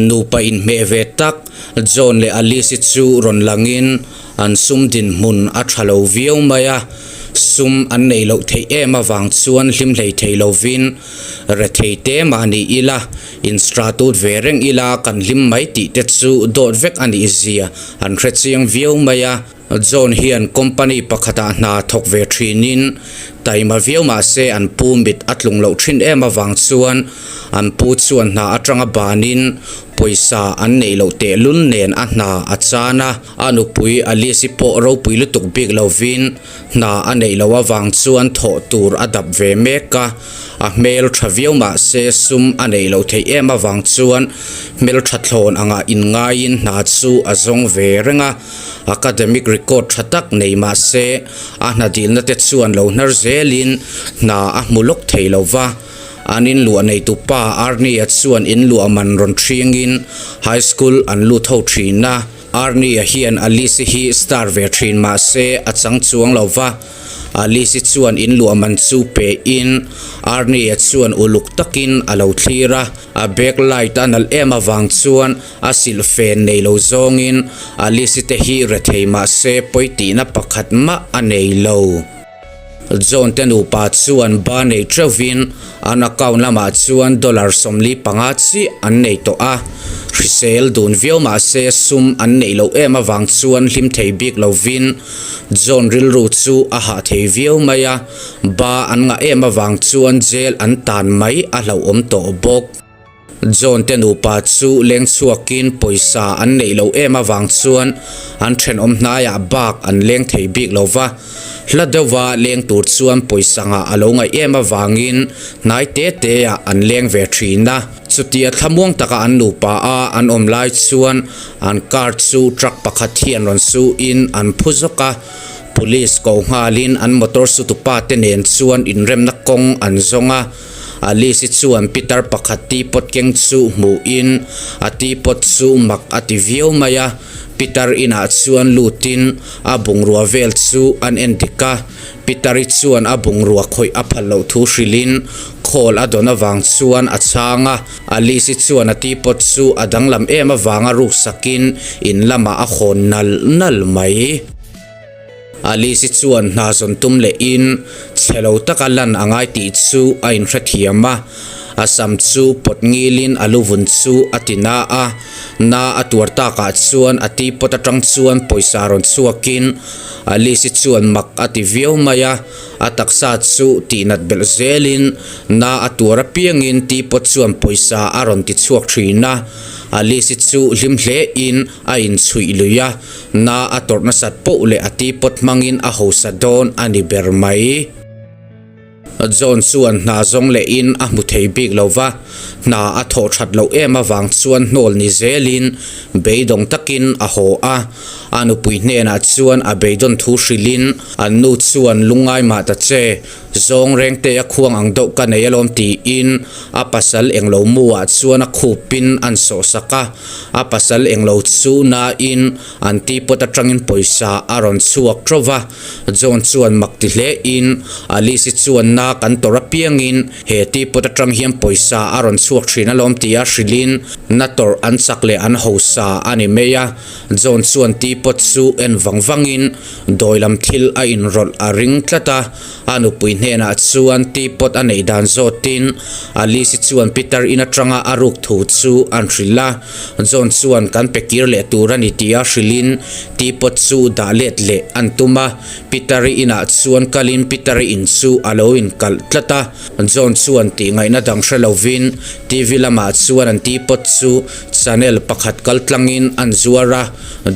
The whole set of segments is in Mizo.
Nupa inhmeh ve tak John leh Alice-i chu rawn langin an sum dinhmun a tha lo viau mai a, sum an neih loh theih em avang chuan hlim hlei thei lovin rethei te mah ni ila, instratut ve reng ila kan hlim mai tih te chu dawt vek a nih zia an hre chiang viau mai a. John hian company pakhatah hna thawk ve thinin taima viau mah se an pu mit a tlung loh thin em avang chuan an pu chuan hna atanga banin pawisa an neih loh tehlul nen a hna a chan a, a nupui Alice-i pawh ropui lutuk bik lovin hna a neih loh avang chuan thawh tur a dap ve mek a, a hmel tha viau mah se sum a neih loh theih em avang chuan hmeltha thlawn angah inngaiin hna chu a zawng ve reng a. Academic record tha tak nei mah se a hna dilna te chuan lo hnar zelin hna a hmu lawk thei lo va. An inluah neitu pa Arnie-a chuan inluah man rawn ṭhingin high school an lut ho ṭhin a. Arnie-a hian Alice-i hi star ve ṭhin mah se a chang chuang lo va. Alice-i chuan inluah man chu pe in Arnie-a chuan uluk takin a lo thlir a. A back light a nalh em avang chuan A silhfen nei lo zawngin Alice-i te hi rethei mah se pawi tihna pakhat mah a nei lo. John te nupa chuan ba nei theuhin an account lamah chuan dollar 45 chiah an nei tawh a. Hrisel dun viau mah se sum an neih loh em avang chuan hlim thei bik lovin John rilru chu a hah thei viau mai a, ba an ngah em avang chuan jail an tan mai a hlauhawm tawh bawk. John te nupa chu leng chhuakin pawisa an neih loh em avang chuan an thenawm hnaiah bak an leng thei bik lo va, hla deuha leng tur chuan pawisa ngah a lo ngaih em avangin hnai te teah an leng ve thin a. Chutia thlamuang taka an nupa a an awm lai chuan an car chu truck pakhat hian rawn suin an phu zawk a, police ko nghalin an motor sutupa te nen chuan inremna kawng an zawng a. Alice-i chuan pitar pakhat teapot keng chu hmuhin a teapot chu mak a ti viau mai a, pitar inah chuan lutin a bungrua vel chu an en dik a, pitari chuan a bungrua khawih a phal loh thu hrilhin call a dawn avang chuan a chhang a, Alice-i chuan a teapot chu a danglam em avanga ruksakin in lamah a hawn nal nal mai. Alice-i chuan hna zawn tum lehin chhe lo taka lan a ngai tih chu a inhrethiam a, a sam chu pawt ngilin a luvun chu a ti na a, na a tuar takah chuan a teapot atang chuan pawisa rawn chhuakin Alice-i chuan mak a ti viau mai a, a taksa chu tihnat belh zelin na a tuar apiangin teapot chuan pawisa a rawn ti chhuak thin a, Alice-i chu hlim hlein a inchhuih lui a. Na a tawrh nasat poh leh a teapot hmangin a hausa dawn a ni ber mai. John chuan hna zawng lehin a hmu thei bik lo va, hna a thawh that loh em avang chuan hnawl ni zelin beidawng takin a haw a. A nupui hnenah chuan a beidawn thu hrilhin an nu chuan lungngai mah ta che, Zawng rengte a khuang ang deuh ka nei alawm tiin a pasal englo mu ah chuan a khupin an sawhsak a, a pasal englo chu nain an teapot atangin pawisa a rawn chhuak teuh va, John chuan mak ti hle in Alice-i chuan na kan tawrh apiangin he teapot atang hian pawisa a rawn chhuak thin alawm tia hrilhin na tawrh an chak leh an hausa a ni mai a, John chuan teapot chu en vang vangin dawi lam thil a inrawlh a ring tlat a. A nupui hnenah chuan teapot a neih dan zawtin Alice-i chuan Peter in atanga a ruk thu chu an hrilh a. John chuan kan pe kir leh tur a ni tia hrilhin teapot chu dah let leh an tum a. Peter-i inah chuan kalin Peter-i in chu a lo inkalh tlat a. John chuan tih ngaihna dang hre lovin TV lamah chuan an teapot chu channel pakhat kal tlangin an zuar a.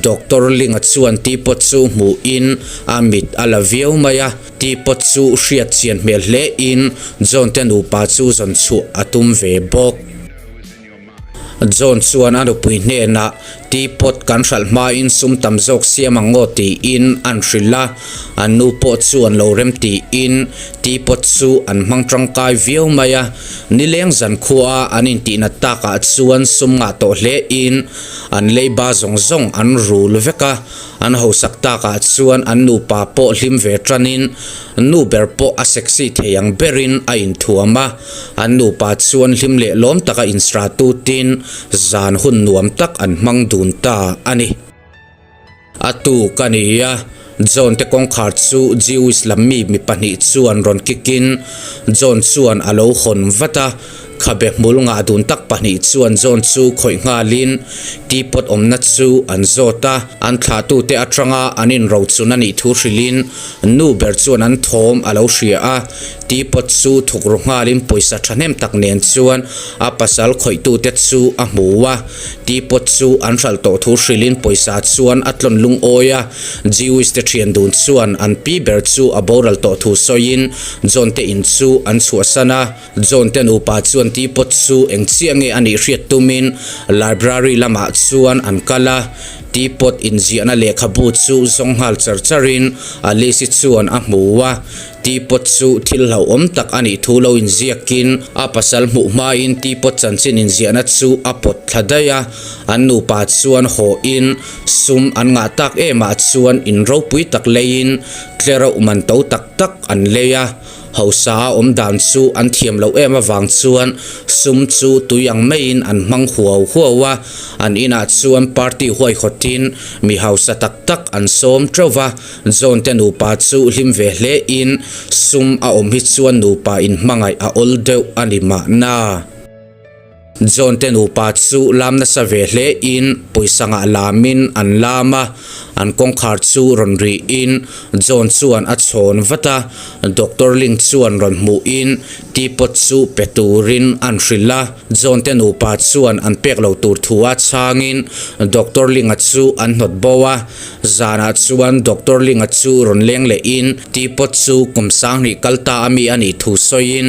Doctor Ling-a chuan teapot chu hmuhin a mit a la viau mai a, teapot chu hriat chian hmel hle in John te nupa chu zawn chhuah a tum ve bawk. John chuan a nupui hnenah Teapot kan hralh hmain sum tam zawk siam ang aw tiin an hrilh a, an nu pawh chuan lo rem tiin teapot chu an hmang tangkai viau mai a. Nileng zan khua an intihnat takah chuan sum ngah tawh hle in an leiba zawng zawng an rul vek a. An hausak takah chuan an nupa pawh hlim ve tanin nu ber pawh a sexy thei ang berin a inthuam a. An nupa chuan hlim leh lawm taka insra tutin zan hun nuam tak an hmang dun ta a ni. A tuk a ni a, John te kawngkhar chu Jewish lam mi mi pahnih chuan rawn kikin John chuan a lo hawn vat a. Khabe hmul ngah dun tak pahnih chuan John chu khawih nghalin teapot awmna chu an zawt a. An thlahtute atanga an inrochun a nih thu hrilhin nu ber chuan an thawm a lo hria a. Teapot chu thuk ru nghalin pawisa thahnem tak nen chuan a pasal khawihtute chu a hmu a. Teapot chu an hralh tawh thu hrilhin pawisa chuan a tlawn lungawi a. Jewish te thian dun chuan an pi ber chu a boral tawh thu sawiin John te in chu an chhuahsan a. John te nupa chuan teapot chu eng chiah nge a nih hriat tumin library lamah chuan an kal a. Teapot inziahna lehkhabu chu zawng nghal char charin Alice-i chuan a hmu a. Teapot chu thil hlauhawm tak a nih thu lo inziakin a pasal hmuh hmain teapot chanchin inziahna chu a pawt thla daih a. An nupa chuan hawhin sum an ngah tak emah chuan in ropui tak leiin tlereuh man to tak tak an lei a. Hausa a awm dan chu an thiam loh em avang chuan sum chu tui ang maiin an hmang huau huau a, an inah chuan party huaihawtin mi hausa tak tak an sawm teuh va, John te nupa chu hlim ve hle in sum a awm hi chuan nupa in hmangaih a awl deuh a ni mahna. John te nupa chu lam nasa ve hle in pawisa ngah lam in an lam a, an kawngkhar chu rawn ri in John chuan a chhawn vat a, Doctor Ling chuan rawn hmuh in teapot chu pe turin an hrilh a, John te nupa chuan an pek lo tur thu a chhang in Doctor Ling-a chu an hnawt bo a, zanah chuan Doctor Ling-a chu rawn leng leh in teapot chu kum sanghnih kal ta a mi a nih thu sawi in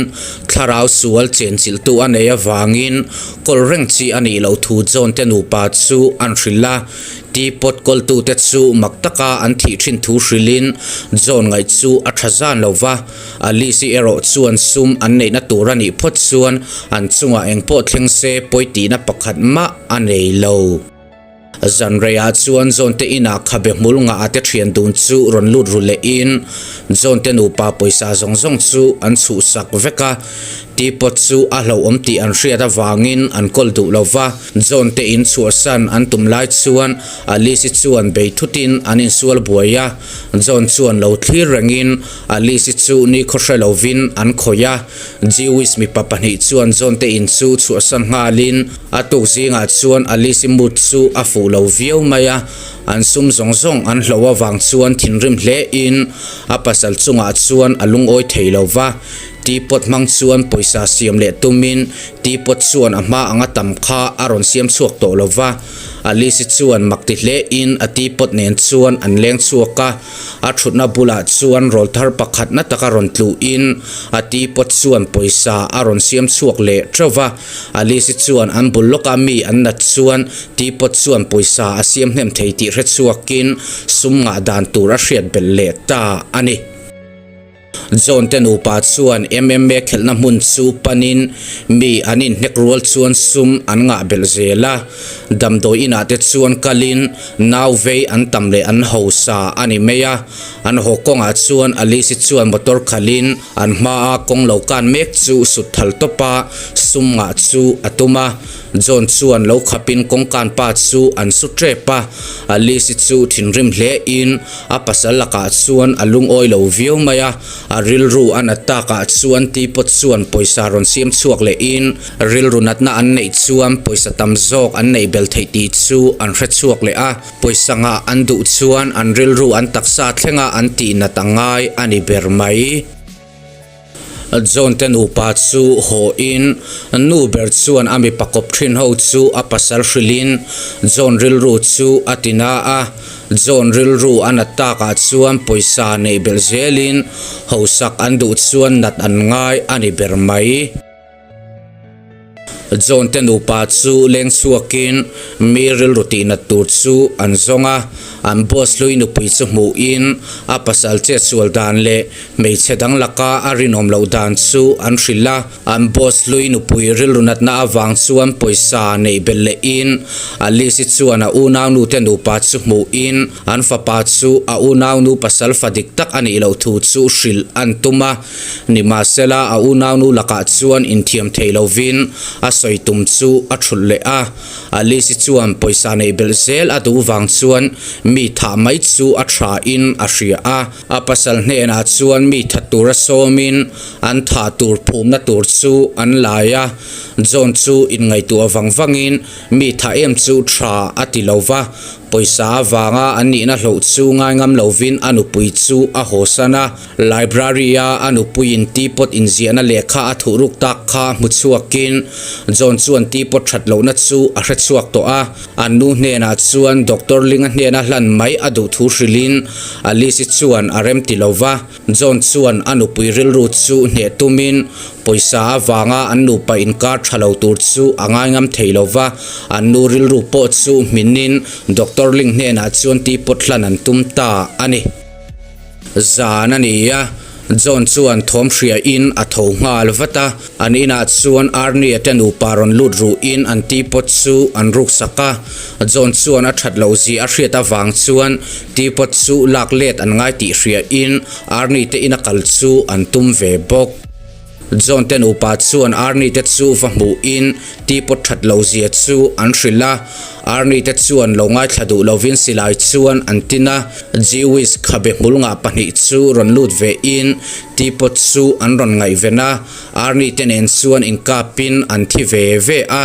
Thlarau sual chenchilhtu a nei avangin kawl reng chi a nih loh thu John te nupa chu an hrilh a. Teapot kawltute chu mak taka an thih thin thu hrilhin John ngaih chu a tha zan lo va. Alice-i erawh chuan sum an neihna tur a nih phawt chuan an chungah engpawh thleng se pawi tihna pakhat mah a nei lo. Zanreiah chuan John te inah khabe hmul ngah te thian dun chu rawn lut ru lehin John te nupa pawisa zawng zawng chu an chhuhsak vek a. Teapot chu a hlauhawm tih an hriat avangin an kawl duh lo va. John te in chhuahsan an tum lai chuan Alice-i chuan bei thutin an insual buai a. John chuan lo thlir rengin Alice-i chu nikhaw hre lovin an khawih a. Jewish mipa pahnih chuan John te in chu chhuahsan nghalin a tuk zingah chuan Alice-i mood chu a fuh lo viau mai a, an sum zawng zawng an hloh avang chuan thinrim hle in a pasal chungah chuan a lungawi thei lo va. Teapot hmang chuan pawisa siam leh tumin teapot chuan a hma anga tam kha a rawn siam chhuak tawh lo va. Alice-i chuan mak ti hle in a teapot nen chuan an leng chhuak a. A thutna bulah chuan rawl thar pakhat na taka rawn tluhin a teapot chuan pawisa a rawn siam chhuak leh theuh va. Alice-i chuan an bul lawka mi an nat chuan teapot chuan pawisa a siam hnem thei tih hre chhuakin sum ngah dan tur a hriat belh leh ta a ni. John te nupa chuan MMA khelhna hmun chu panin mi an inhnek rual chuan sum an ngah belh zel a, damdawi inah te chuan kalin nau vei an tam leh an hausa a ni mai a. An haw kawngah chuan Alice-i chuan motor khalhin an hmaa kawng lo kan mek chu sut thal tawp a, sum ngah chu a tum a. John chuan lo khapin kawngkan pa chu an su tep a, Alice-i chu thinrim hle in A pasal lakah chuan a lungawi lo viau mai a, a rilru a nat takah chuan teapot chuan pawisa rawn siam chhuak lehin rilru natna an neih chuan pawisa tam zawk an neih bel theih tih chu an hre chhuak leh a, pawisa ngah an duh chuan an rilru an taksa thlenga an tih nat a ngai a ni ber mai. John te nupa chu haw in nu ber chuan a mipa kawp thin ho chu a pasal hrilh in John rilru chu a ti na a, John rilru a nat tak ah chuan pawisa neih belh zel in hausak an duh chuan nat an ngai a ni ber mai. John te nupa chu leng chhuakin mi rilru tihnat tur chu an zawng a, an boss hlui nupui chu hmuhin a pasal chetsual dan leh hmeichhe dang laka a rinawm loh dan chu an hrilh a. An boss hlui nupui rilru natna avang chuan pawisa neih belh lehin Alice-i chuan a unaunu te nupa chu hmuhin an fapa chu a unaunu pasal fa dik tak a nih loh thu chu hrilh an tum a. Nimahsela a unaunu lakah chuan inthiam thei lovin a sawi tum chu a thulh leh a. Alice-i chuan pawisa neih belh zel a duh vang chuan mi thah mai chu a tha in a hria a. A pasal hnenah chuan mi that tura sawmin an thah tur phumna tur chu an lai a. John chu inngaihtuah vang vangin mi thah em chu tha a ti lo va, pawisa avanga an nihna hloh chu ngaingam lovin a nupui chu a hawsan a. Library-a a nupuiin teapot inziahna lehkha a thuh ruk tak kha hmu chhuakin John chuan teapot that lohna chu a hre chhuak tawh a. An nu hnenah chuan Doctor Ling-a hnena hlan mai a duh thu hrilhin Alice-i chuan a rem ti lo va. John chuan a nupui rilru chu hneh tumin pawisa avanga an nupa inkar tha lo tur chu a ngaingam thei lo va. An nu rilru pawh chu hminin Doctor Ling hnenah chuan teapot hlan an tum ta a ni. Zan a ni a, John chuan thawm hria in a tho nghal vat a, an inah chuan Arnie te nupa rawn lut ruh in an teapot chu an ruk sak a, John chuan a that loh zia a hriat avang chuan teapot chu lak let an ngai tih hria in Arnie te ina kal chu an tum ve bawk. John te nupa chuan Arnie te chu va hmuh in teapot that lo zia chu an hrilh a, Arnie te chuan lo ngaithla duh lovin silai chuan an tin a, Jewish khabe hmul ngah pahnih chu rawn lut ve in teapot chu an rawn ngaihven a, Arnie te nen chuan inkapin an thi ve ve a,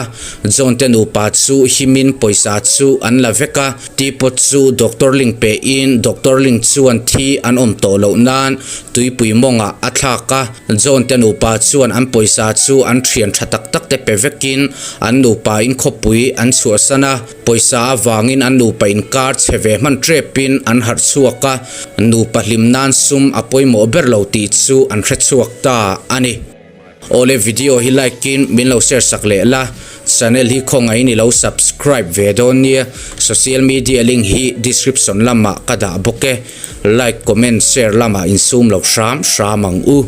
John te nupa chu himin pawisa chu an la vek a, Teapot chu Doctor Ling pe in Doctor Ling chuan thi an awm tawh loh nan tuipui mawngah a thlak a. John te nupa chuan an pawisa chu an thian tha tak tak te pe vekin an nupa in khawpui an chhuahsan a. Pawisa avangin an nupa inkar chhe ve hman tepin an harh chhuak a, nupa hlim nan sum a pawimawh ber lo tih chu an hre chhuak ta a ni. Awle video hi like in min lo share sak leh la, channel hi khawngaihin i lo subscribe ve dawn nia, social media link hi description lamah ka dah bawk e, like comment share lamah insum lo hram hram ang u.